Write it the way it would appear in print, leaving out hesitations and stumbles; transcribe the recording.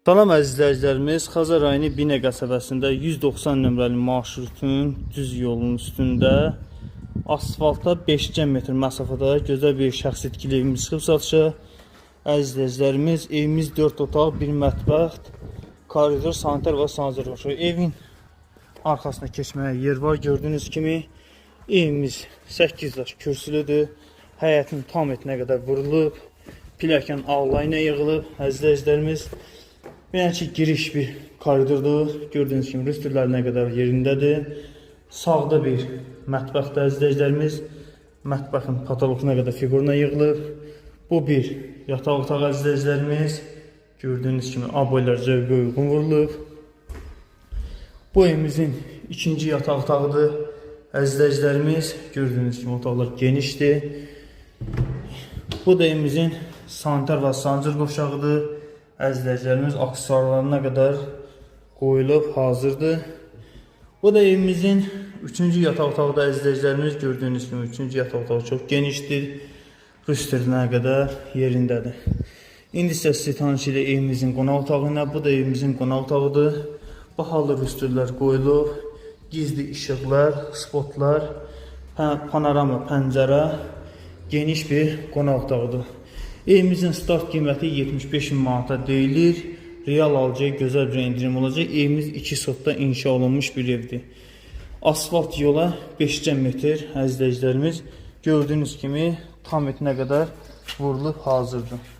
Salam əziz izləyicilərimiz, Xəzər rayonu Binə qəsəbəsində 190 nömrəli marşrutun düz yolunun üstündə asfalta 5 metr məsafədə gözəl bir şəxsi tikili evimiz çıxıb satışa. Əziz izləyicilərimiz, evimiz 4 otaq, 1 mətbəx, koridor, sanitar və sanuzel qoşulur. Evin arxasına keçməyə yer var. Gördüyünüz kimi evimiz 8 daş kürsülüdür. Həyətin tam etinə qədər vurulub. Pilləkən ağlayı ilə yığılıb. Əziz izləyicilərimiz, belə ki, giriş bir koridordur. Gördüyünüz kimi rüstürlər nə qədər yerindədir. Sağda bir mətbəxdə əziz izləyicilərimiz. Mətbəxin patoloquna qədər fiquruna yığılıb. Bu bir yataq otağı əziz izləyicilərimiz. Gördüyünüz kimi aboylar zövqə uyğun vurulub. Bu evimizin ikinci yataq otağıdır. Əziz izləyicilərimiz, gördüyünüz kimi otaqlar genişdir. Bu da evimizin sanitar və sancır qovşağıdır. Əziz izləyicilərimiz, aksesuarlarına qədər qoyulub, hazırdır. Bu da evimizin üçüncü yataq otağıdır əziz izləyicilərimiz. Gördüyünüz kimi üçüncü yataq otağı çox genişdir. Rüstürünə qədər yerindədir. İndi isə sizi tanış ilə evimizin qonaq otağı ilə. Bu da evimizin qonaq otağıdır. Bahalı rüstürlər qoyulub. Gizli işıqlar, spotlar, panorama pəncərə, geniş bir qonaq otağıdır. Evimizin start qiyməti 75 min manata deyilir. Real alıcıya gözəl bir endirim olacaq. Evimiz 2 sotda inşa olunmuş bir evdir. Asfalt yola 5 metr əziz izləyicilərimiz, gördüyünüz kimi tam etinə qədər vurulub hazırdır.